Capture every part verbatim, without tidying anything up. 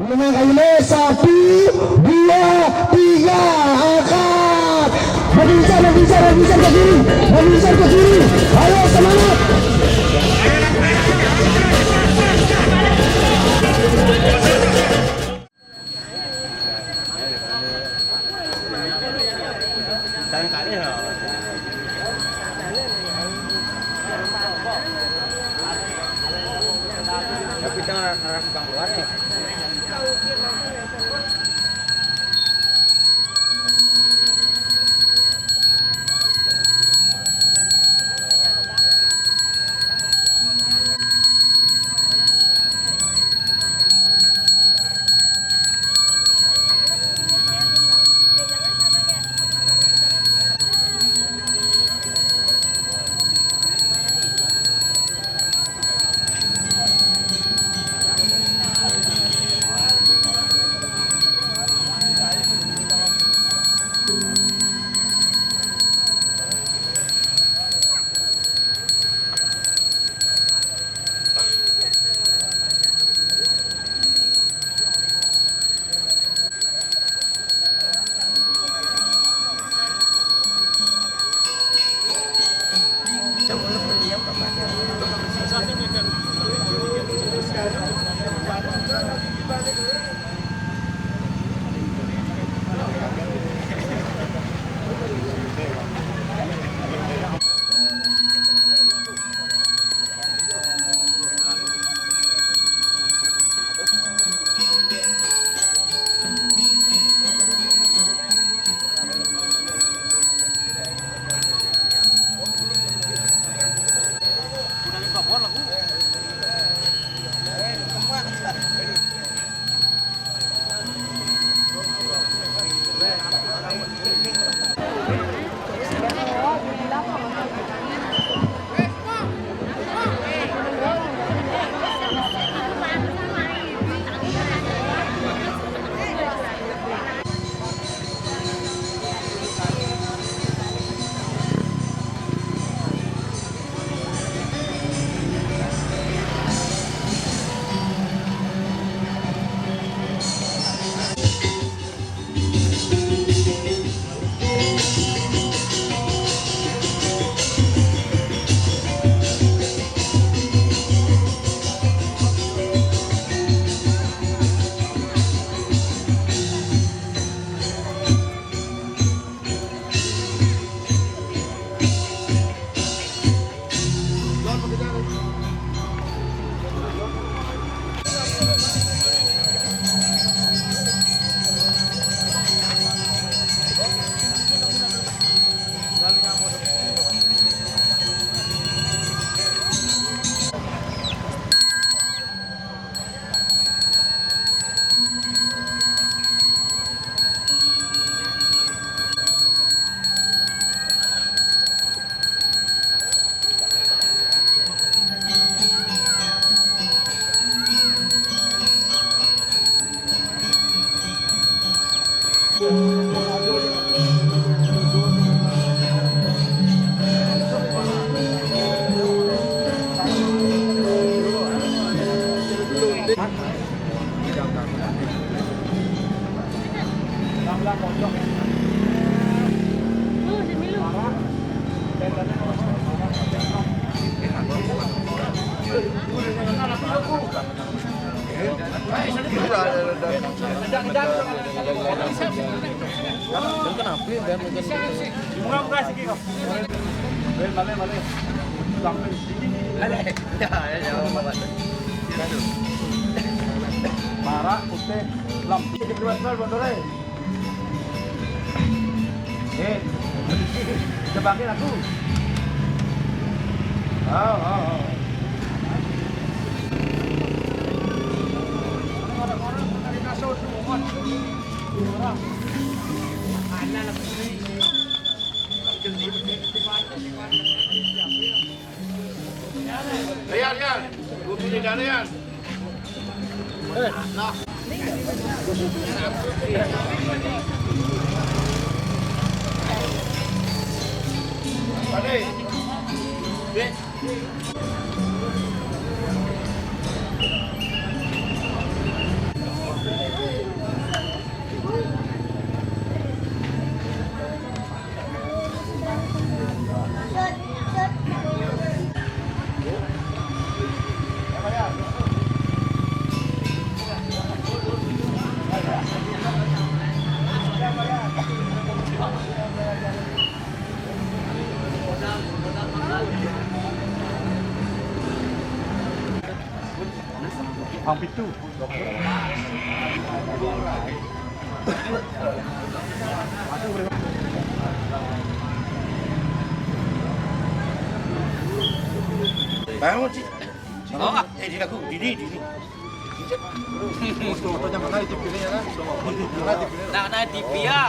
Menang kali ini, satu, dua, tiga, angkat. Berbincang, berbincang, berbincang ke kiri, berbincang ke kiri. Ayo, semangat. Tapi kita ngarah, ngarah ke keluar nih. Marak, putih, hitam. Eh, tebakin aku. Oh, oh, oh. Rian, Rian. Gue pilih dari Rian. Pitu. Bangun, Ci. Oh, eh, di aku, di, di, di. Foto-fotonya mana di T V-nya, kan? Mana di T V-nya? Nah, nah, di T V ya.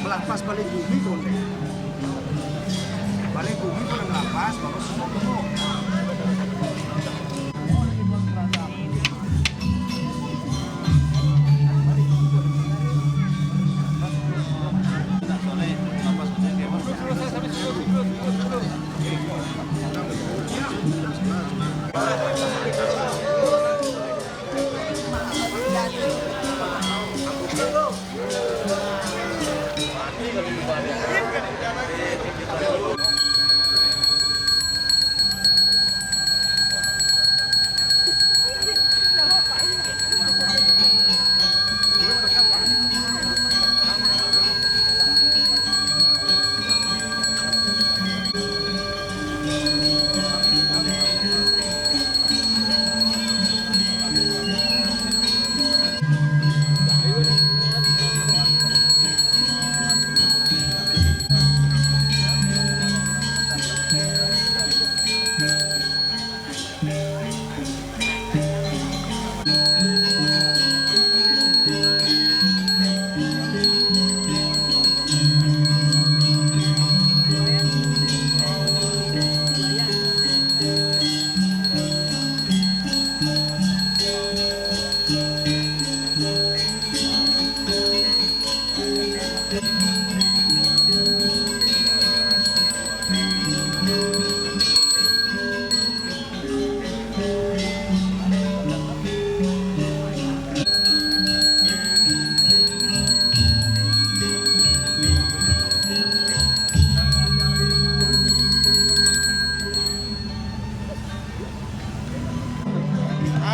Melapas balik bumi, Konde. Balik bumi pada melapas, baru semua penuh.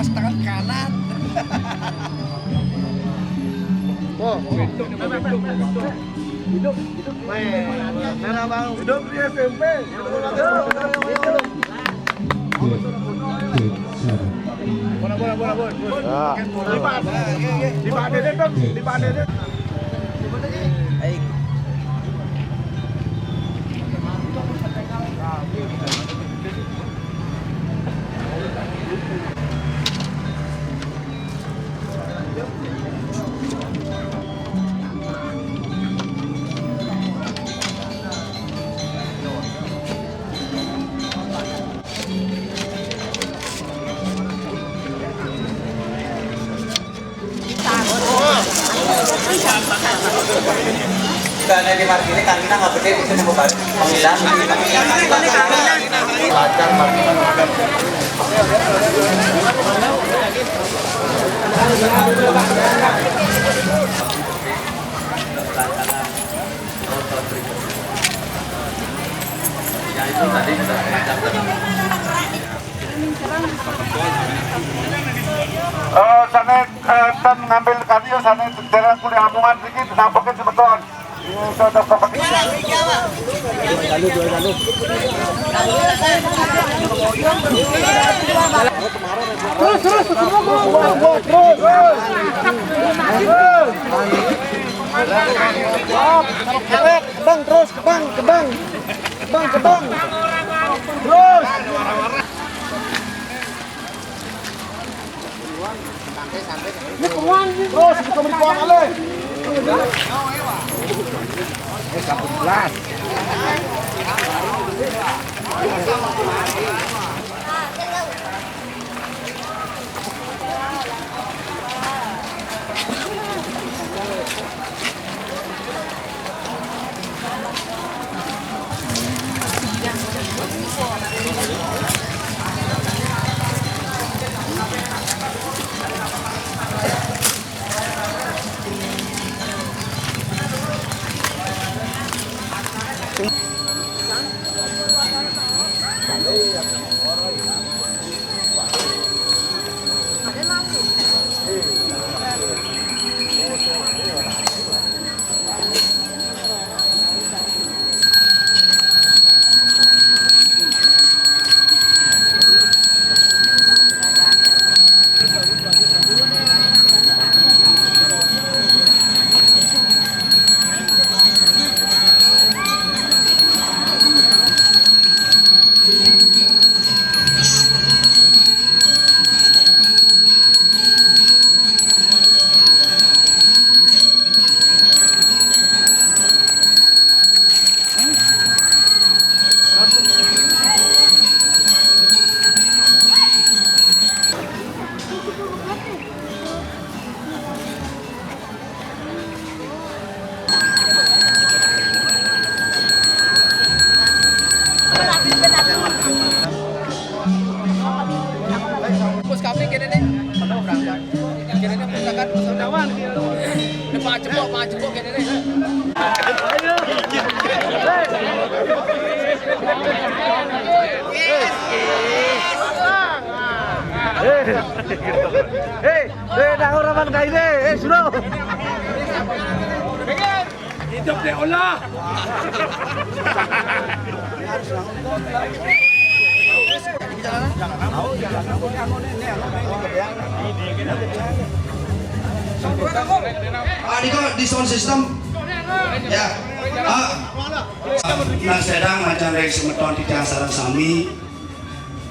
Mas, tangan kanan. Oh, hidup, hidup, hidup. Merah, Bang. Hidup di S M P. Hidup, hidup, hidup. Bola, bola, bola, bola. Ya. Di Pak, di Pak Dede, Bang. Di Pak Dede. Baik. Karena di marketnya kami nggak gede, bisa nunggu panggilan. Lancar marketnya. Eh, sané, eh, ten ngambil karya, sané jalan kuliah amungan sedikit, nampakin semeton. Terus, terus, terus, terus, terus. Kebang, terus, kebang, kebang. Kebang, kebang. Terus. Ini penguan, ini. Terus, kita beri kuah kali. Eh, satu belas. Pus kami kene nih. Kene nih pus akan pus undawan. Ini Pak Jepok, Pak Jepok kene nih. Hei, hei, hei, nang ora man kaine, hei, suruh. Hidup deh, Allah. Ah, niko di sound system. Ya. Ah. Nah, sedang macam dari semeton titiang sareng sami.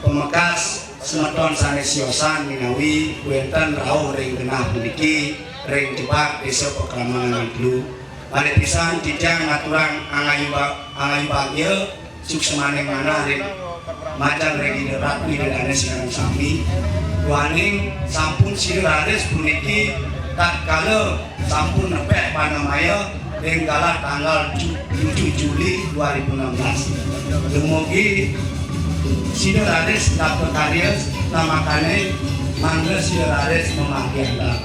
Pemekas semeton sané siosan minawi wénten rauh ring genah puniki ring jebak Désa Pakraman Angin Telu. Malih pisan titiang ngaturang angayuba-, angayubagia suksmaning manah ring majeng ring Ida Ratu Ida Dané sareng sami. Duaning sampun sida raris puniki tatkala sampun nepek panamaya ring galah tanggal ju-, tujuh Juli dua ribu enam belas. Dumugi sida raris dapet karya namakané mangda sida raris mamargi antar.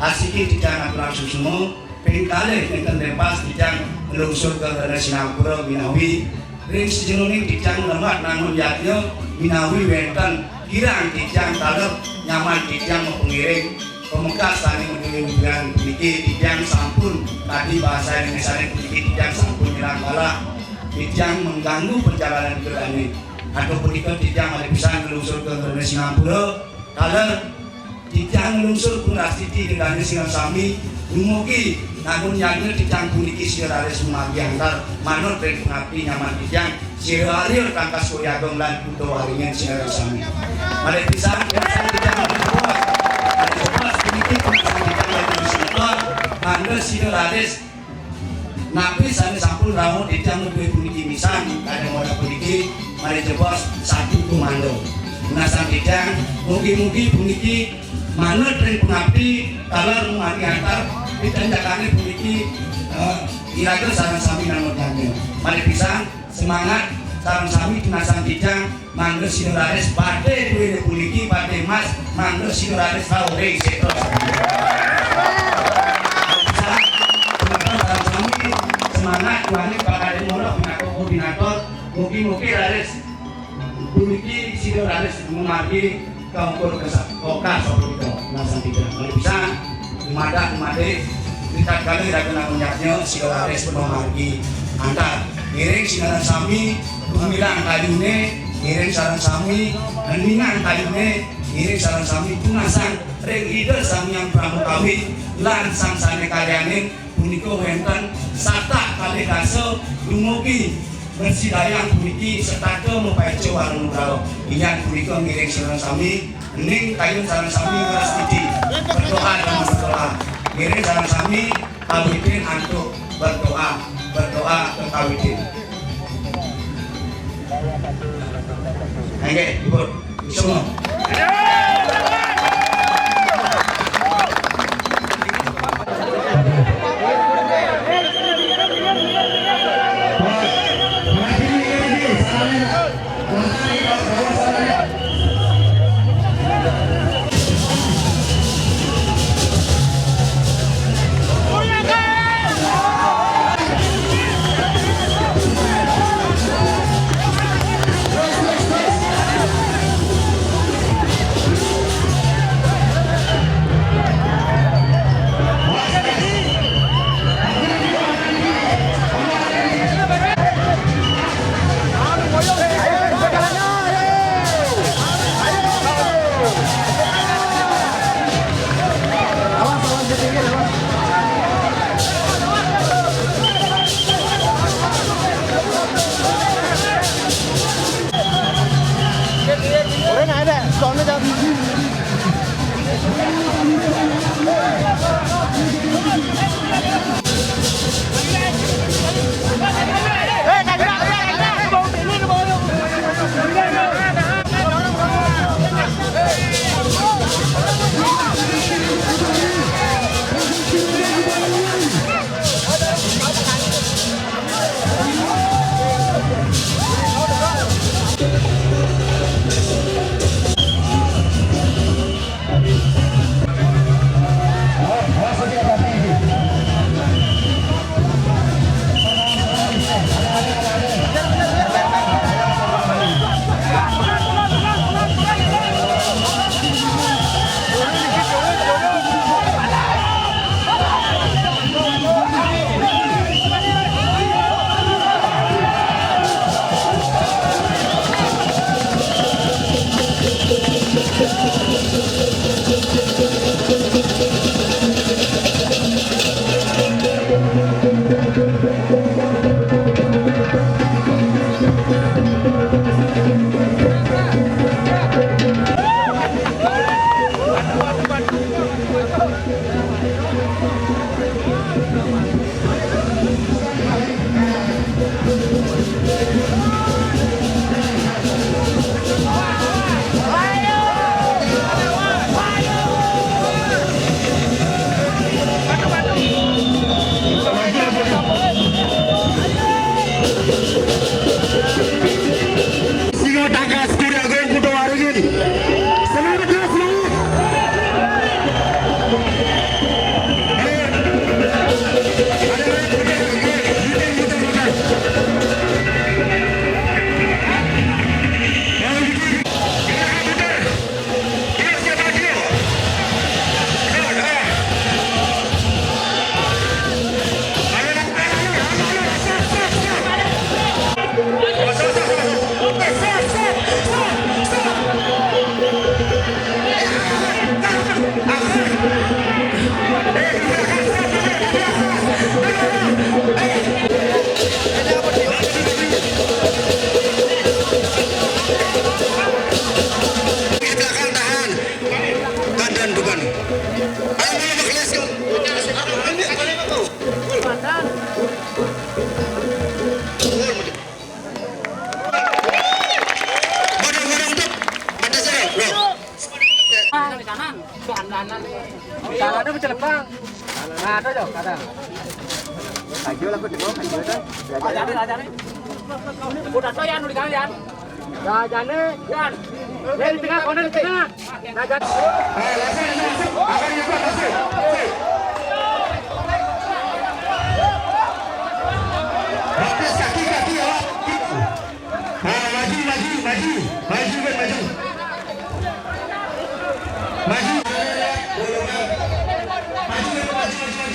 Asiki titiang aturang suksma, ping kalih nénten lepas titiang nglungsur ka Rena Sinampura minawi ring sajeroning titiang ngrembak nangun yadnya minawi wénten kirang titiang taler nyaman titiang mapangiring. Pamekas sané madué wiwian puniki titiang sampun, kadi basa Indonésiané puniki titiang sampun nyerang bala, titiang mengganggu perjalanan Ida Dané. Aduh punika titiang malih pisan nglungsur ka Rena Sinampura, taler titiang nglungsur pun astiti Ida Dané sareng sami, dumugi nangun yadnya titiang puniki sida raris mamargi antar manut ring pangapti nyaman titiang. Sira Arya Tangkas Wayagong lan Kuta Waringin sinareng sami. Malih pisan, pisan titiang malih jebos. Malih jebos puniki pisan titiang malih semeton. Mangda sira raris napi sané sampun rauh titiang madué puniki misan, kada modal puniki, malih jebos satu komando. Nasang titiang, mugi-mugi puniki manut ring pangapti, taler mamargi antar, pitanjakané puniki, eh, iraga sareng sami nangun yadnya. Malih pisan, semangat, sareng sami tunasan titiang, mangda sida raris badé duéné puniki, badé mas, mangda sida raris rauh ring sétra. Sareng sami, semangat, duaning bakal mula pinaka koordinator, mugi-mugi raris puniki sida raris mamargi kangkung kesa-, kokas sapunika nasang titiang. Malih pisan, dumadak dumadik, ritatkala iraga nangun yadnya, sida raris mamargi antar. Ngiring sinareng sami, gumilang kayuné, ngiring sareng sami, ngeningang kayuné, ngiring sareng sami, tunasang ring Ida Sang Hyang Pramakawi, lan sang sané karyanin, punika wénten satak kalih dasa dumugi Bersidayang puniki setata mapaica wara nugraha. Inggih punika ngiring sareng sami, ning kayun sareng sami ngrastiti. Berdoa dengan berdoa. Ngiring sareng sami, kawitin antuk berdoa. Berdoa kekawitin. Nggih, Ibu. Semua. Singo tangkas Kuri Agung Kuto Waringin. Semangat, semangat. Di belakang tahan. Tahan, tahan, bukan. Ayo, mulai, Mas, let's go. Bodong-bodong tuh. Ada saya, bro. Ah, di kanan. Tuh, andanan. Di kanan tuh, celepang. Nah, tuh, tuh, kanan. Kaju lah, aku di bawah, kaju tuh. Ajarin, ajarin. Udah tuh, Yan, udah, Yan. Nah, jane, Yan. Yan, di tengah, konen di tengah. Nah, jane. Ayo, masuk, masuk. Akan ikut, masuk. Masuk. Batas kaki, kaki, ya. Nah, maju, maju, maju. Maju, Wan, maju. Maju. Maju, maju, maju, maju,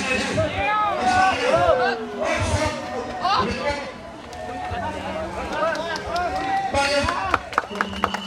maju. Maju, maju.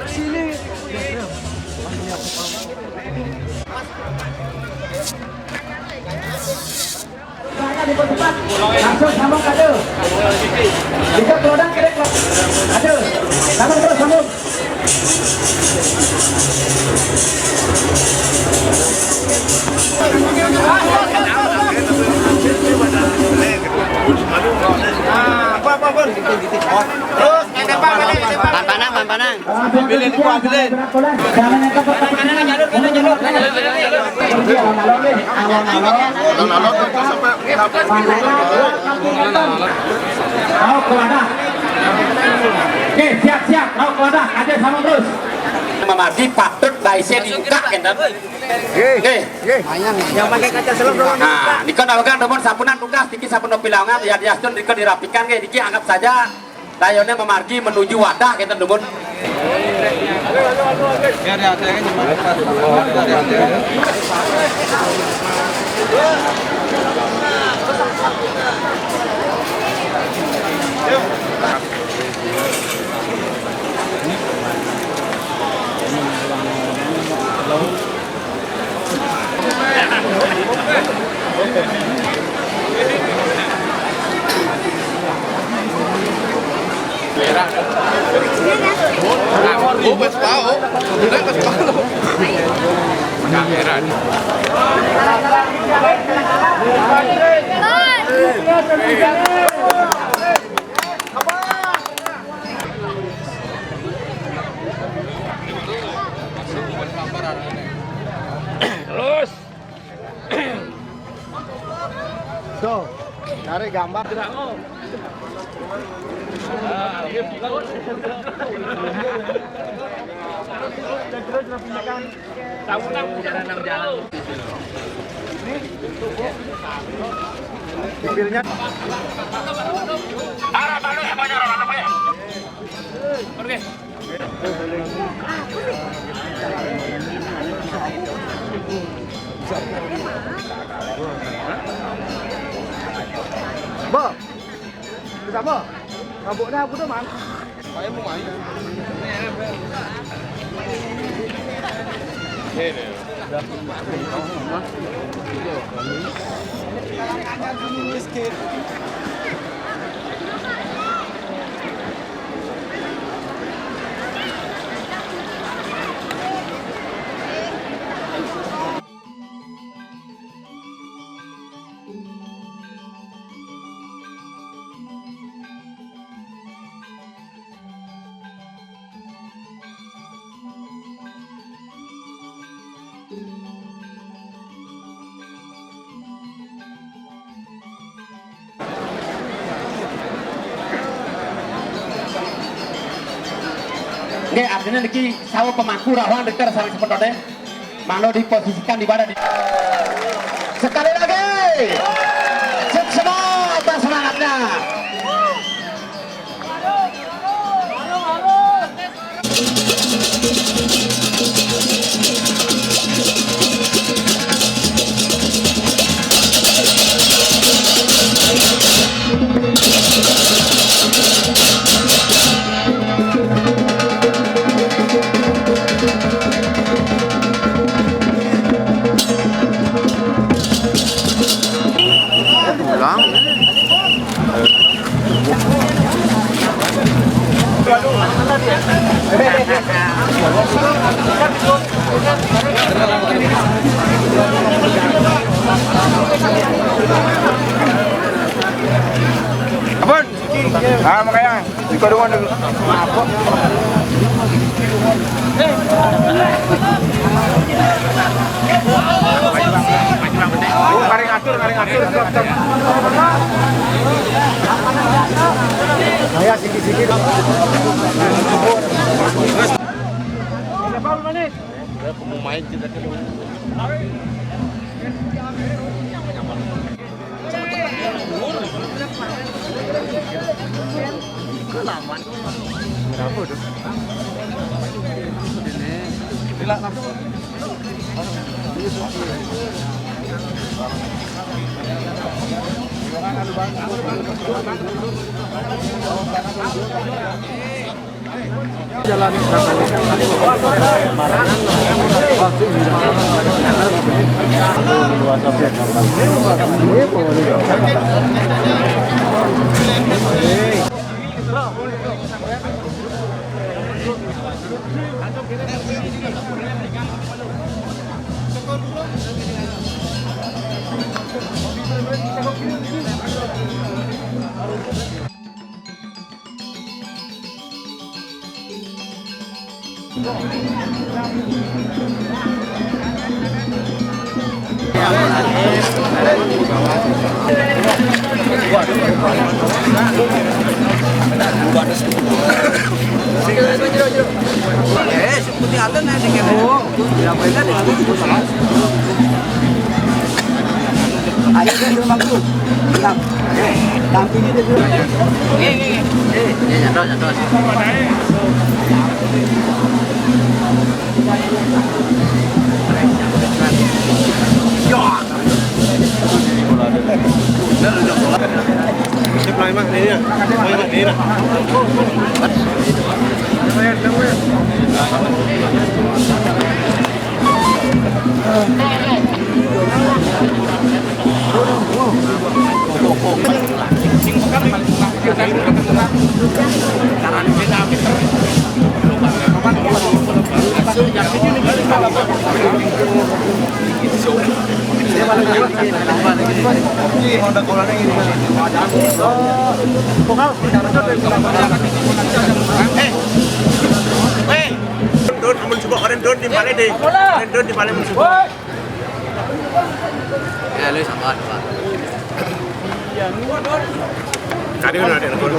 Sini. Saya dipercepat. Langsung sambung kade. Bisa kelodak kade. Kade. Sambung terus, sambung. Apa, apa, apa? Terus, eh, tembak balik, tembak. Pampanang, pampanang. Ambilin, gua ambilin. Alon-alon tuh sampai. Rauh ke wadah. Oke, siap, siap. Rauh ke wadah. Ada sama terus. Mamargi patut baise dibuka, kenten. Oke. Oke. Yang pakai kaca selop dong. Nah, niki nawegang dumun sampunang tugas niki sampun pilangan, ya diastun niki dirapikan, nggih, niki anggap saja dayone mamargi menuju wadah, kenten dumun. Oh, pas pao. Bener, pas pao. Kamera. Terus. Tuh, cari gambar. Mobilnya. Arah mana semuanya, arah mana, ya? Oke. Bo, bisa, Bo? Rambutnya aku tuh, Man. Saya mau main. Ini. Nggih, artinya niki sawo pemangku rawuh ndeker sareng sepetone. Mangga diposisikan di mana di-, sekali lagi. Sukses atas semangatnya. Pulang. Ampun. Ah, makanya. Di koruan dulu. Oh, kari ngatur, kari ngatur. Stop, stop. Saya sikit-sikit. Mau main kita dulu. Berapa tuh? Ini. Bila. Jalan. Ayo, guys, rumah dulu. Tenang. Dampingi dia dulu. Iya, iya, iya. Eh, ya, ya, terus, ya, terus. Sip lah, Mak, ini ya. Oh, iya, Mak, ini lah. Don, mun suba, orang don di balik deh. Orang don di balik mun suba. Ya, lu sama, Pak. Tadi kan ada telepon.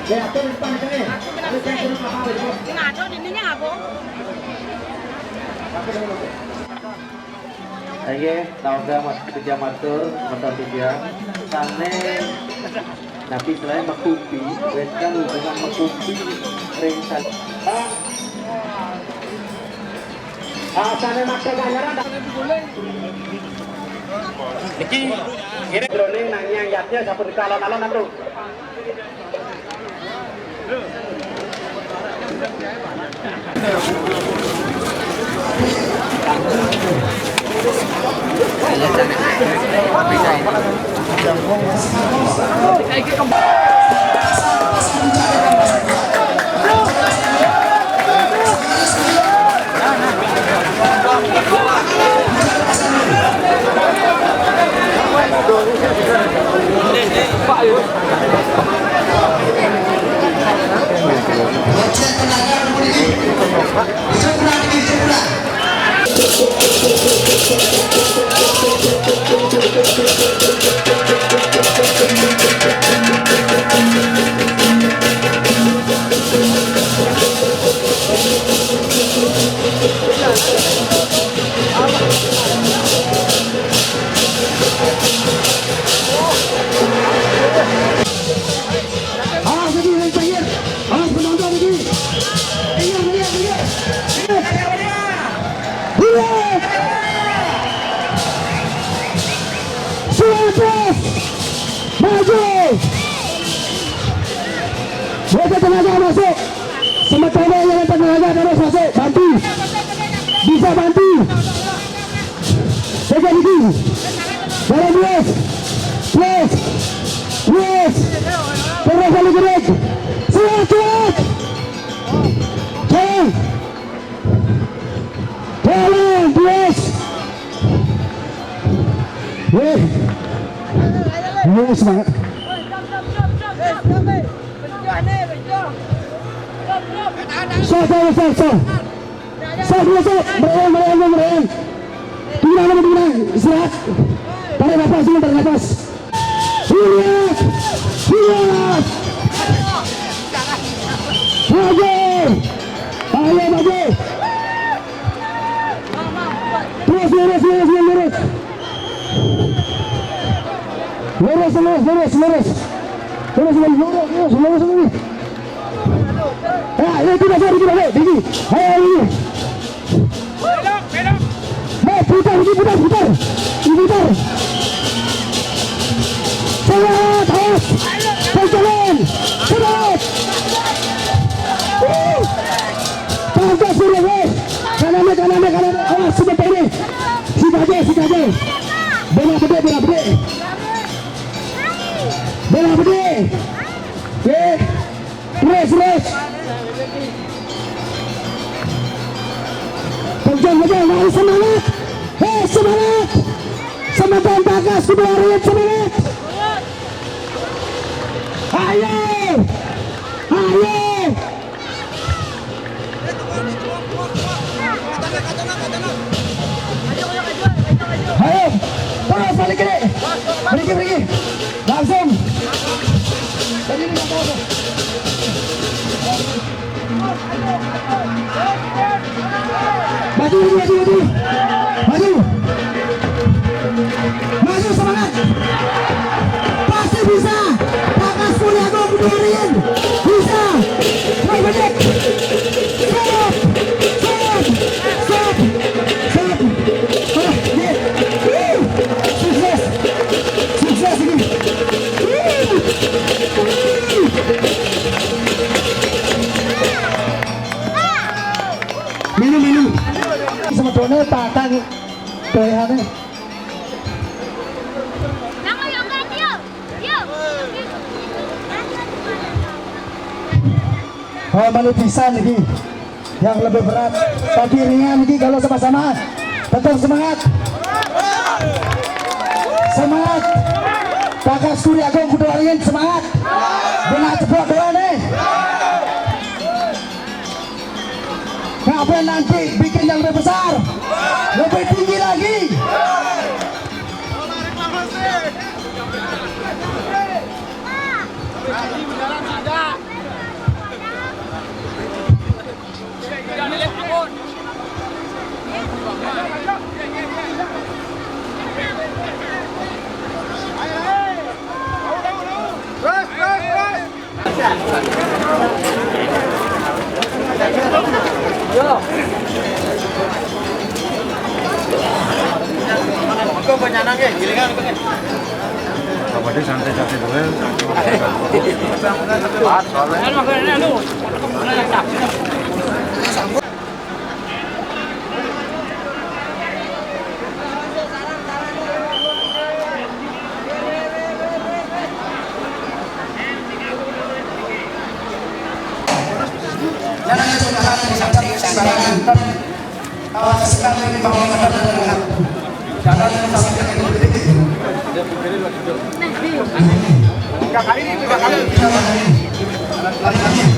Nggih, atur di depan kene. Ayo, saya turun kapal, Bu. Nggak ada di ininya, Bu. Oke, tau nggak, Mas, kerja matur, matur kerja. Sane, tapi selain mengkupi, wetan hubungan mengkupi, ring sal-, ah, sane maksa ganjaran. Iki, kira drone nang nyang yatnya sampun kalon-alon, Bro. Awas lagi, yang pinggir. Awas penonton lagi. Pinggir, pinggir, pinggir. Pinggir. Seratus. Maju. Bocah tenaga masuk. Sementara yang tenaga terus masuk. Bantu. Bisa bantu. Pegang gigi. Jalan terus. Terus. Terus. Terus lagi terus. Kuat, kuat. Jalan. Jalan terus. Weh. Weh, semangat. Stop, stop, stop, stop. Stop dulu, stop. Meriang, meriang, meriang. Tenang, tenang, tenang. Istirahat. Tarik nafas dulu, tarik nafas. Siap. Siap. Maju. Ayo, maju. Terus, lurus, lurus, lurus, lurus. Lurus, lurus, lurus, lurus. Lurus, lurus, lurus, lurus, lurus. Ya, ini tidak, sorry, tidak, sorry. Tinggi. Ayo, tinggi. Putar, ini putar, putar. Ini putar. Semangat, awas. Perjalanan. Semangat. Wuh. Tangkas sudah, weh. Kanannya, kanannya, kanannya. Awas, sebentar ini. Sikaje, sikaje. Bola gede, bola gede. Bola gede. Oke. Terus, terus. Kejar, kejar, harus semangat. Hei, semangat. Semangat, bagas, kedua ringan, semangat. Ayo. Ayo. Ayo. Terus balik kiri. Balik kiri. Langsung. Tadi ini nggak tahu. Maju, maju, maju, maju. Maju. Maju, semangat. Pasti bisa. Bagas Mulyana keluarin. Bisa. Terus balik. Stop. Stop. Stop. Stop. Ah, iya. Wuh. Sukses. Sukses ini. Wuh. Wuh. Minum, minum. Sebetulnya patang pilihannya. Nang, yuk, yuk, yuk. Oh, malu pisan lagi. Yang lebih berat, tapi ringan lagi kalau sama-sama. Tetap semangat. Semangat. Bagas Kuri Agung kudu ringan semangat. Benar ceplok doang nih. Ngapain nanti bikin yang lebih besar, lebih tinggi lagi? Terus, terus, terus. Apa dia santai-santai dulu?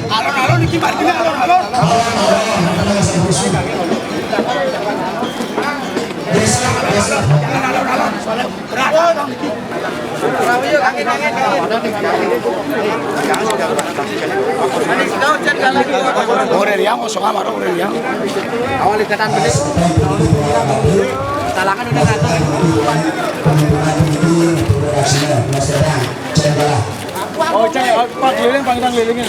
Alon-alon iki, Pak, alon-alon. Alon-alon, soalnya berat. Orang yang ngosong amat, orang yang. Awal ikatan benih. Salahkan udah kata. Oh, cek, Pak, keliling, Pak, kita kelilingi.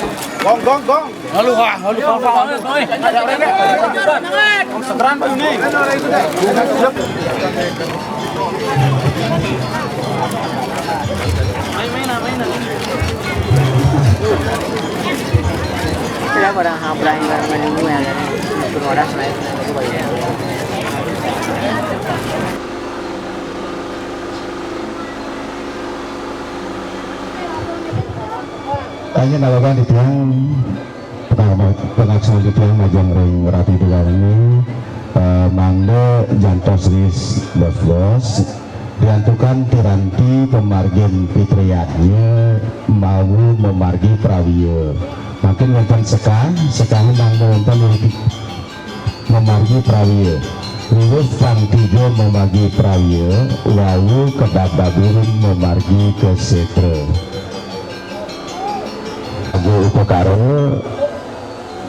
Gong, gong, gong. Lalu, ah, lalu, Pak, Pak, lalu. Seberan, Pak, ini. Sila ko dang habla yung mga manunuya na ito. Oras na ito. Tanya na bapak di tiang, pengaksual di tiang majang ring rati di ini, eh, mangda jantos ris bos-bos. Diantukan piranti pamargin pitriyatnya mawu mamargi prawiya. Mangkin wénten sekah, sekahé mangda wénten ring mamargi prawiya. Riwus pang tiga mamargi prawiya, wawu kedabdabirun mamargi ka sétra. Agung upakara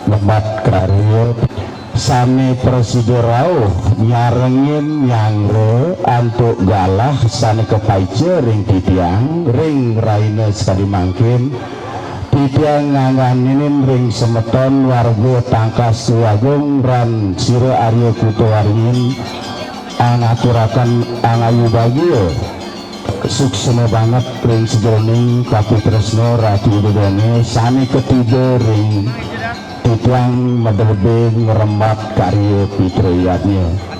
lebat karya sané prasida rauh nyarengin nyanggra antuk galah sané kapaica ring titiang ring rahina sakadi mangkin. Titiang ngangganinin ring semeton warga Tangkas Agung ran sira Arya Kuta Waringin. Angaturaken angayu bagia suksma banget ring sajeroning kapitresna Ratu Ida Dane sane katida ring titiang madlebing ngrembak karya Pitra Yadnya.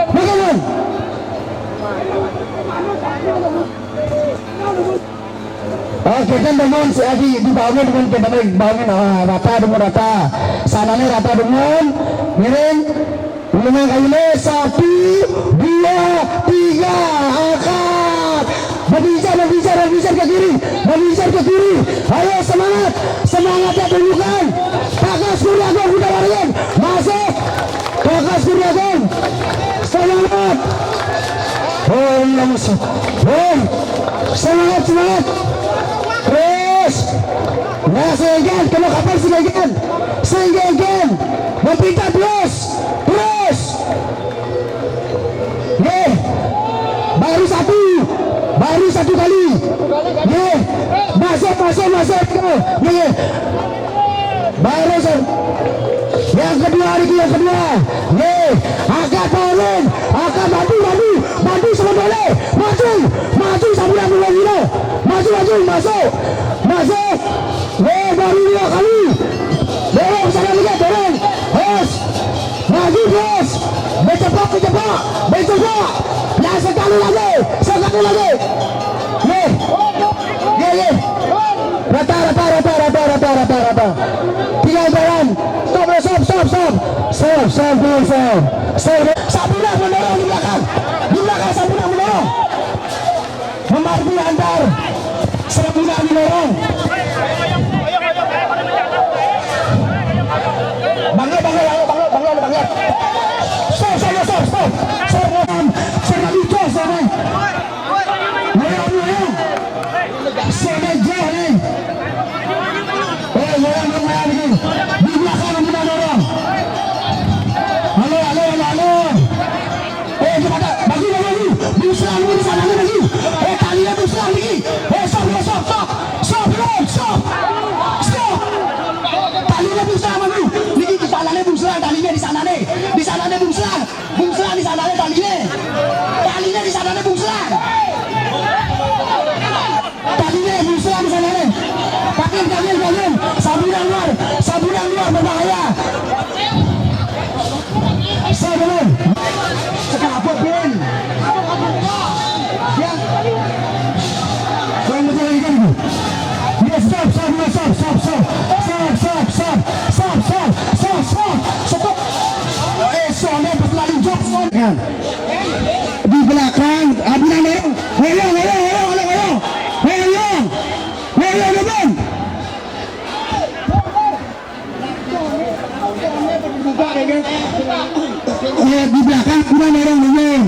Bagaimana? Oke, kan dengan si Adi dibangun dengan kita bangun, ah, rata dengan rata. Sanane rata dengan miring. Ulangan kali ini, satu, dua, tiga, angkat. Berbincang, berbincang, berbincang ke kiri, berbincang ke kiri. Ayo semangat, semangatnya tunjukkan. Bagus Kurniawan, udah larian. Masuk. Bagus Kurniawan. Semangat. Om Namo Sid-, Om. Semangat, semangat. Terus. Nah, sehingga kena kapan sehingga? Sehingga. Meminta terus. Terus. Nggih. Baru satu. Baru satu kali. Nggih. Masuk, masuk, masuk. Nggih. Baru satu. Yang kedua, Riki, yang kedua. Nggih. Angkat, bangun. Angkat, maju, maju. Maju sama boleh. Maju. Maju sama boleh. Maju, maju. Masuk. Masuk. Nggih, baru dua kali. Dorong sana lagi, dorong. Terus. Maju terus. Mencepak, mencepak. Mencepak. Ya, sekali lagi. Sekali lagi. Nih. Nih, nih. Rata, rata, rata, rata, rata, rata, rata. Tinggal jalan. Stop, stop, stop, stop. Stop, stop, stop, stop. Stop. Sampurna mendorong di belakang. Di belakang Sampurna mendorong. Memar Pirantar, Serembunan Lorong. Banglo, banglo, banglo, banglo, banglo, banglo. Stop, stop, stop, stop. Stop, stop, stop. Stop, stop, stop. Lorong, lorong. Stop, stop, stop. Eh, lorong, lorong, lorong. Di belakang, di belakang, lorong. Halo, halo, halo, halo. Eh, cepat, bagi, bagi, bagi. Buslang di sana, bagi. Eh, talinya buslang, bagi. Eh, stop, stop, stop, stop. Stop, stop, stop. Stop. Talinya buslang, bagi. Niki di sana nih buslang, talinya di sana nih. Di sana nih buslang. Buslang di sana nih talinya. Talinya di sana nih buslang. Talinya, buslang di sana nih. Pakai, pakai, pakai. Sabunan luar, sabunan luar berbahaya. Sabunan. Sekarang apa, Ben? Ya. Yang betul lagi kan itu. Ya, stop, stop, stop, stop, stop, stop. Stop, stop, stop, stop, stop, stop, stop. Stop. Eh, soalnya pas lari jok, kan. Di belakang, abunan orang. Hoyong, hoyong, hoyong, hoyong, hoyong. Hoyong. Hoyong, hoyong. Ya, di belakang, abunan orang, hoyong.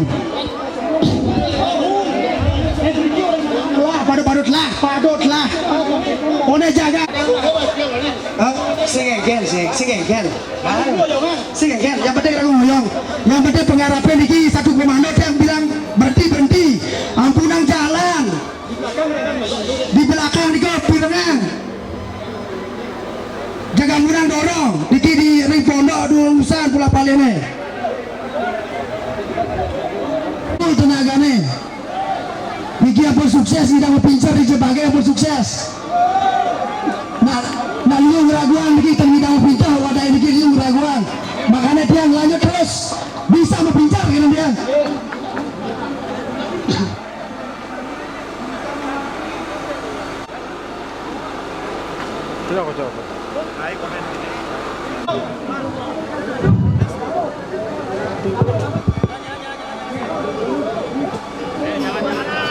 Lah, padut-padut lah, padut lah. One jaga. Hah? Sing ngegel, sing, sing ngegel. Sing ngegel, yang penting orang ngoyong. Yang penting pengarapin niki satu komando yang bilang berhenti, berhenti. Ampunang jalan. Di belakang niki pirengan. Jaga murang dorong. Niki di ring pondok dua urusan pula palene. Full tenagane. Niki ampun sukses, kita mau pincer di Jepang ampun sukses. Nah, nah, liu ngeraguan niki, kita mau pinter, wadah niki liu ngeraguan. Makanya tiang lanjut terus. Bisa mau pincer, kata tiang. Coba, coba.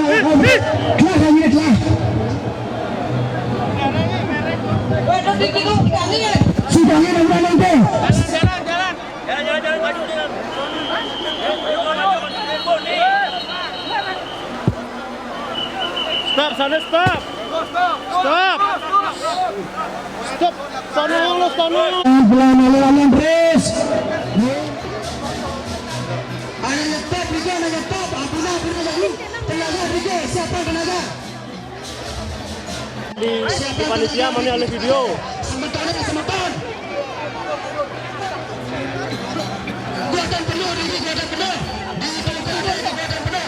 Telah, telah, telah. Sudah ini udah nanti. Stop, sana stop. Stop. Stop. Stop dulu, stop dulu. Pelan, pelan, pelan, Pris. Ayo, stop, Rigo, ayo, stop. Ampun, ampun, ampun. Tenaga, Rigo, siapa tenaga? Di, di panitia mana ada video? Semeton, semeton. Kuatan penuh, Rigo, kuatan penuh. Di panitia ada kuatan penuh.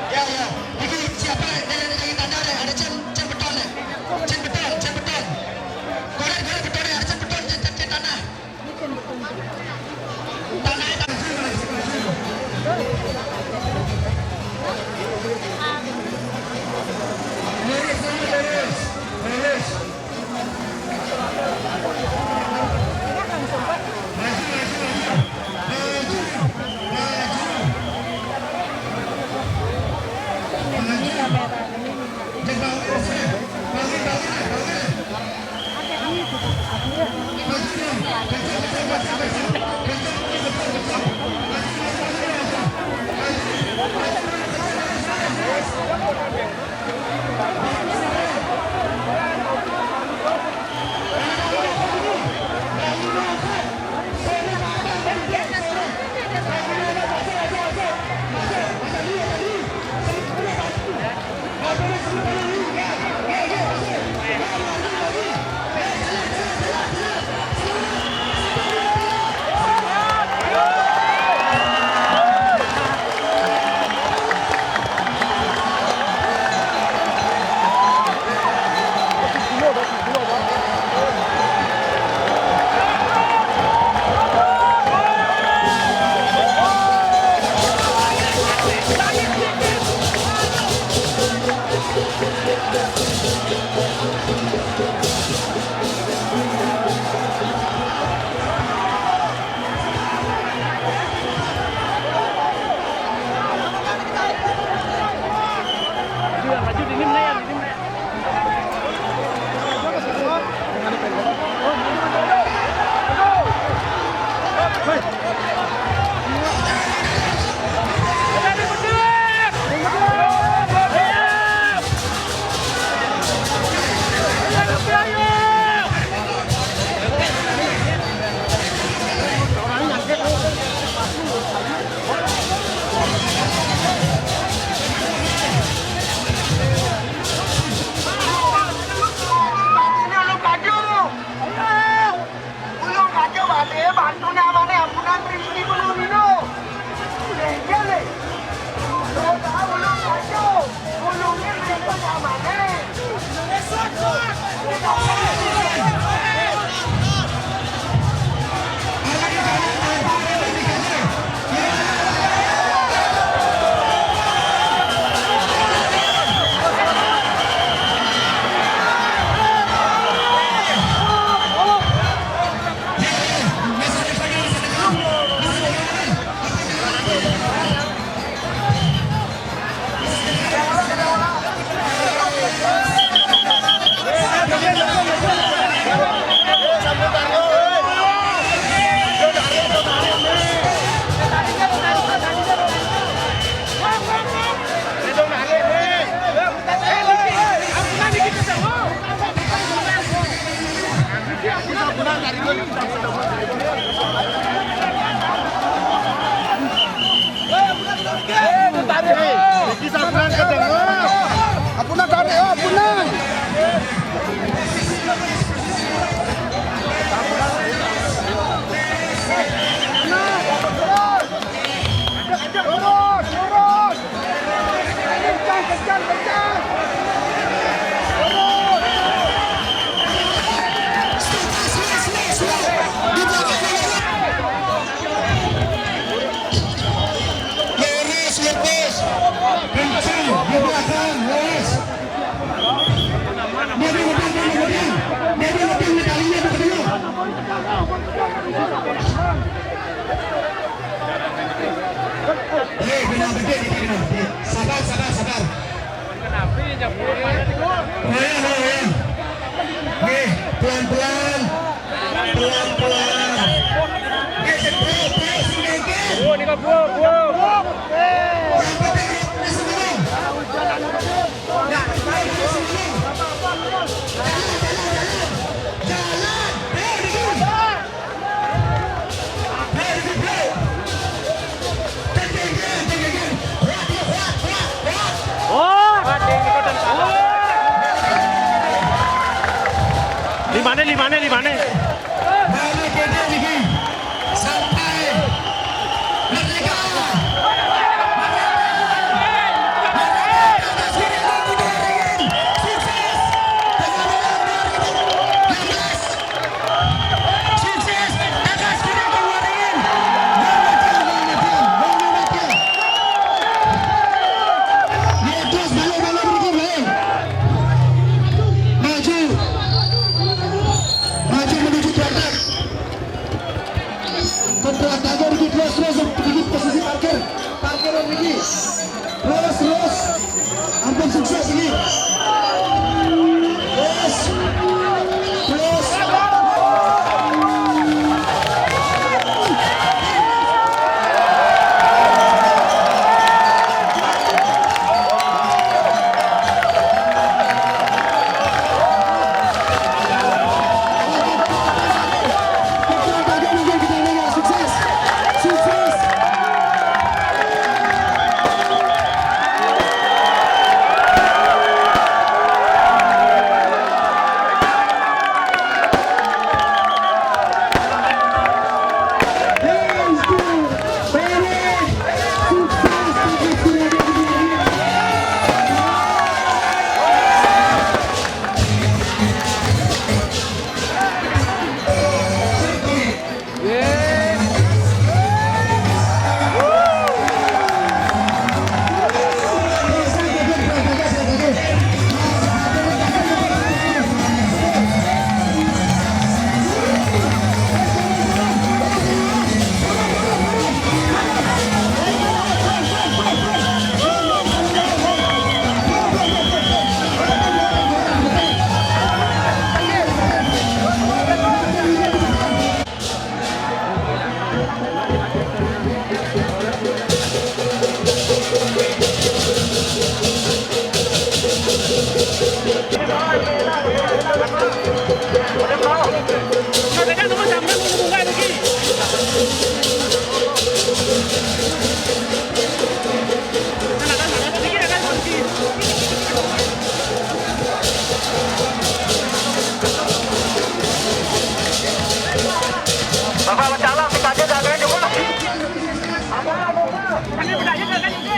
Ya, ya. Jadi siapa yang lagi tanda ada, ada Cen, Cen Beton deh. Cen Beton, Cen Beton. Korek, korek Beton deh, ada Cen Beton, Cen, Cen, Cen Tanah. Tanah itu. Lurus, lurus, lurus. Ampun, tarik, oh, ampun. Lurus, lurus. Kencang, di belakang, lurus. Dia, dia, dia, dia, dia. Dia, dia, dia, dia, talinya, dia, dia. Eh, benar, betul, betul, benar. Sabar, sabar, sabar. Raya, raya. Nih, pelan-pelan. Pelan-pelan. Nih, bro, bro, sini, bro. Bro, ini kan, bro, bro. Yang penting, ini semua. Yang penting, ini semua. Lima menit, lima menit. Balik ke dia lagi. Sampai merdeka. Sukses. Tengah malam dua ribu enam belas. Sukses. Atas kiri keluar ringin. Mama Tia, Mama Tia, Mama Tia. Naik terus, balik, balik, berikut, balik. Maju. Maju menuju kotak. Kotak, aja dikit, terus, terus, dikit posisi parkir. Parkir, Om Riki. Terus, terus. Ampun, sukses ini. Terus. Terus. Sukses. Sukses. Bapak Pecalang, kita aja jagain juga. Ini bedanya jagain juga.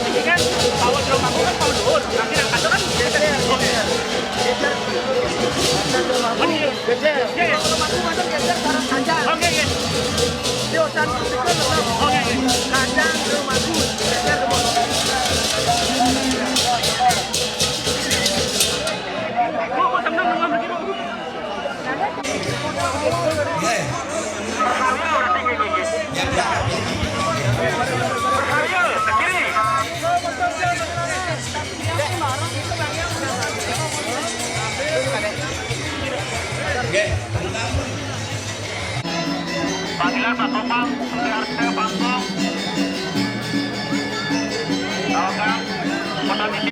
Ini kan, kalau belum aku kan kalau luhur, nanti angkat kan biasa. Oke. Geser. Geser. Oke, oke. Dia usah. Oke, oke. Kacang belum bagus. Geser dulu. Panggilan Pak Komang, R T Pangkong. Tolong, Kang. Kota Misi.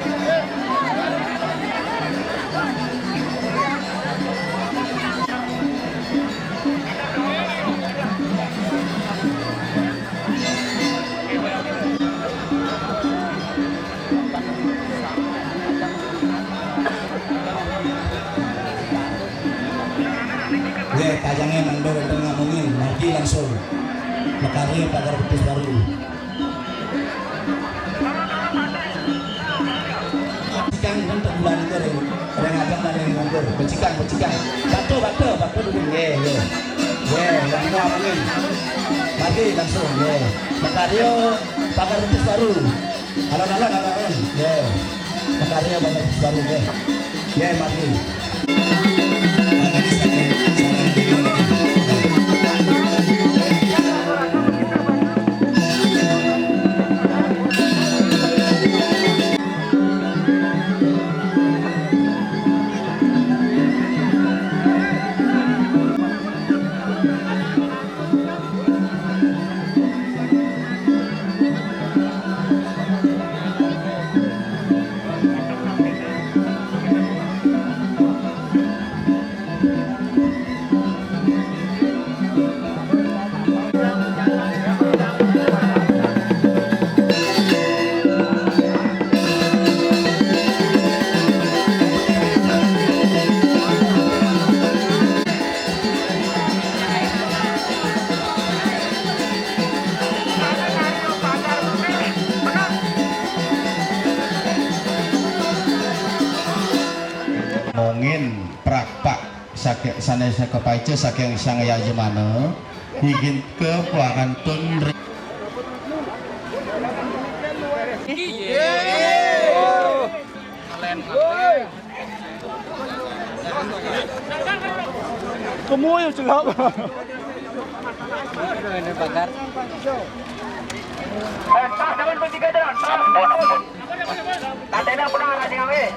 Ye, tajangnya mandor, enten ngomongin, mati langsung. Mekarnya pagar betis baru. Becikang kan tak bulan itu, ada yang, ada yang ngajak, ada yang nganggur. Becikang, becikang. Batu, batu, batu dulu. Ye, ye. Ye, yang itu ngomongin. Mati langsung, ye. Mekarnya pagar betis baru. Alon-alon, alon-alon. Ye. Makarya banget baru, ye. Ye, mati. Mongin prakpak saking sanés kapaica saking Sang Yajamana, inggih kapuakan pun ri- Semua yang celak. Ini pagar. Eh, tas, jangan bertiga jalan. Tas, tas, tas. Tandanya pernah ada yang, eh.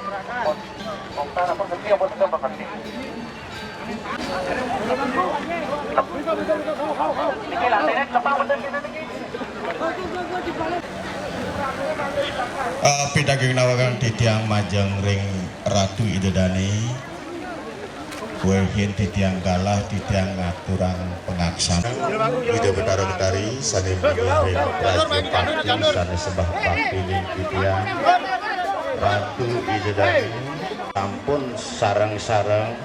Eh, pidaging nawegang titiang majeng ring Ratu Ida Dané. Wéhin titiang galah, titiang ngaturang pangaksan. Ida Betara Betari sané manggihin ring Raja Pati sané sembah bakti ring titiang. Ratu Ida Dané sampun sareng-sareng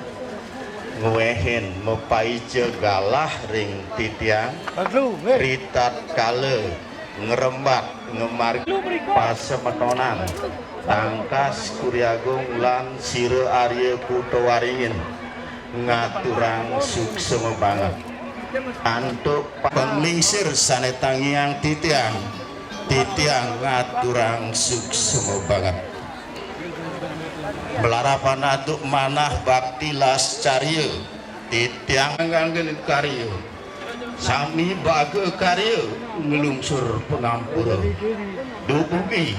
ngwéhin mapaica galah ring titiang. Ritatkala ngrembat ngamargi pasemetonan Tangkas Kuryagung lan Sira Arya Kuta Waringin ngaturang suksma banget. Antuk panglingsir sané tangiang titiang, titiang ngaturang suksma banget. Malarapan antuk manah bakti las carya, titiang nganggén karya. Sami baga karya nglungsur pangampura. Duh mugi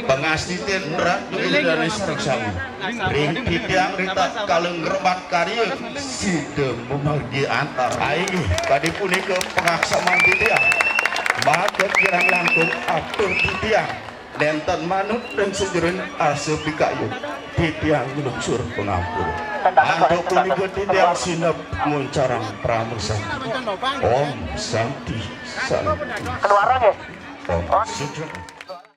pangastitin Ratu Ida Dané sareng sami ring titiang ritatkala ngrembat karya sida mamargi antar. Ai, kadi punika pangaksaman titiang. Maka kirang langkung atur titiang. Nénten manut ring sajeroning asa pikayun, titiang nglungsur pangampura. Antuk punika titiang sineb nguncarang parama santi. Om Santi, Santi. Keluaran ya? Om Santi.